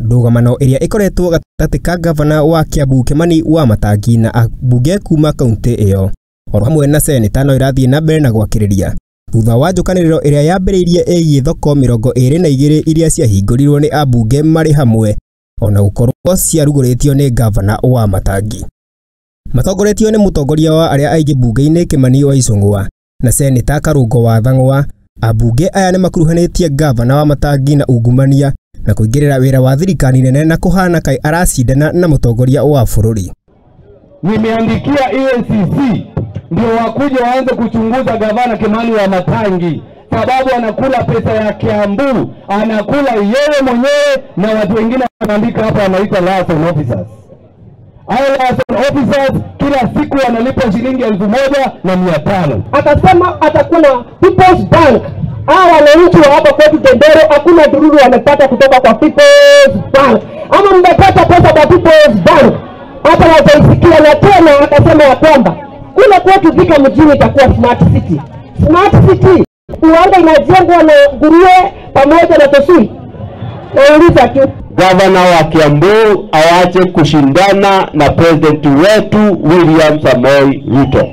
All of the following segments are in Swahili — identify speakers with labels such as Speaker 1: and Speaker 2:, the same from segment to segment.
Speaker 1: Ndũgamano ĩrĩa ĩkoretwo gatagatĩ ka gavana wa Kiambu Kimani Wamatangi na ambunge kuma kaunti ĩyo oro hamwe na seneta no ĩrathiĩ na mbere na gwakĩrĩria thutha wa njũkanĩrĩro ĩrĩa yambĩrĩirie ĩgiĩ thoko 22 iria ciahingũrirwo nĩ ambunge marĩ hamwe ona gũkorwo ciarugũrĩtio nĩ gavana Wamatangi. Matongoretio nĩ mũtongoria wa arĩa aingĩ mbunge-inĩ Kimani wa Ichung'wa na seneta Karungo wa Thang'wa, ambunge aya nĩ makuruhanĩtie gavana Wamatangi na ungumania na kũingĩrĩra wĩra wa thirikari nene na kũhana kaĩ aracindana na mũtongoria wa bũrũri.
Speaker 2: Nimeandikia EACC ndio wakuje waanze kuchunguza gavana Kimani Wamatangi, sababu anakula pesa ya Kiambu, anakula yeye mwenyewe na watu wengine wanaandika hapa wanaita liaison officers. Hao liaison officers kila siku wanalipwa shilingi 1,500.
Speaker 3: Akasema atakuwa na People's Bank. Hawa wananchi wa hapa kwetu Tendero hakuna dururu wanapata kutoka kwa People's Bank. Ama mmepata pesa kwa People's Bank? Hata wataisikia. Na tena akasema ya kwamba kule kwetu Thika mjini itakuwa smart city. Smart city uwanda inajengwa na nguruwe pamoja na tosui. Nauliza tu,
Speaker 2: gavana wa Kiambu awache kushindana na president wetu William Samoei Ruto.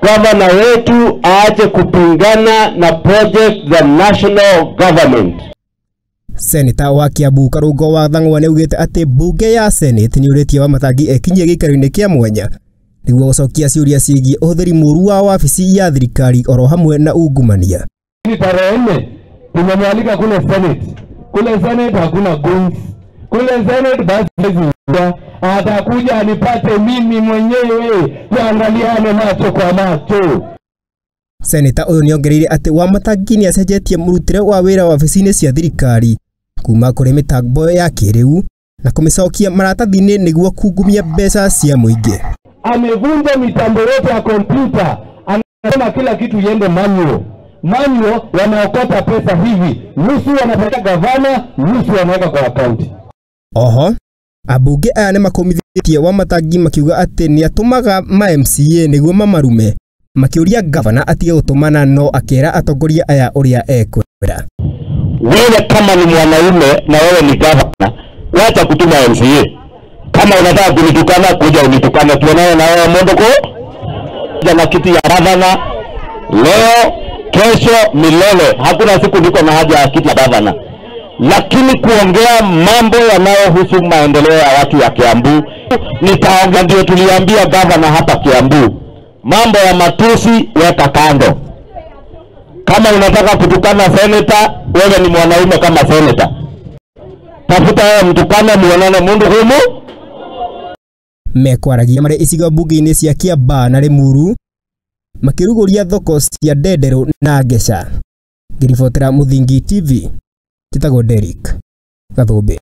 Speaker 2: Gavana wetu aache kupingana na project the national government.
Speaker 1: Seneta wa Kiambu Karungo wa Thang'wa nĩaugĩte atĩ mbunge ya Senate nĩũrĩtie Wamatangi ekinyie gĩikaro-inĩ kĩa mwanya nĩguo gũcokia ciũria ciĩgiĩ ũhũthĩri mũũru wa wabici ya thirikari oro hamwe na ungumania.
Speaker 2: Tarehe 4 tumemwalika kule Senate. Kule Senate hakuna guns. Kule Senate basi atakuja anipate mimi mwenyewe, tuangaliane macho kwa macho.
Speaker 1: Seneta ũyũ nĩongereire atĩ Wamatangi nĩacenjetie mũrutĩre wa wĩra wabici-inĩ cia thirikari kuma kũrĩ mĩtambo ya kĩrĩu na kũmĩcokia maratathi-inĩ nĩguo kungumia mbeca cia mũingĩ.
Speaker 2: Amevunja mitambo yote ya kompyuta, anasema kila kitu iende manual. Manual wanaokota pesa hivi, nusu wanapeleka gavana, nusu wanaweka kwa akaunti.
Speaker 1: Oho, ambunge aya nĩmakũmithĩtie Wamatangi makiuga atĩ nĩatũmaga ma MCA nĩguo mamarume, makĩũria gavana atige gũtũmana no akĩra atongoria aya ũrĩa ekwĩra.
Speaker 2: Wewe kama ni mwanaume na wewe ni gavana, wacha kutuma MCA. Kama unataka kunitukana, kuja unitukane, tuonane na wewe mondoko na kiti ya gavana leo, kesho, milele. Hakuna siku niko na haja ya kiti ya gavana. Lakini kuongea mambo yanayohusu maendeleo ya watu ya Kiambu nitaongea. Ndio tuliambia gavana hapa Kiambu, mambo ya matusi weka kando. Kama unataka kutukana senator, wewe ni mwanaume kama senator, tafuta wewe mtukane, muonane mundu humu.
Speaker 1: Mekwaragia marĩ icigo mbunge-inĩ cia Kiambaa na Limuru makĩrugũria thoko cia Ndenderũ na Ngeca. Ngĩribotera Mũthingi TV, njĩtagwo Derrick Gathũmbĩ.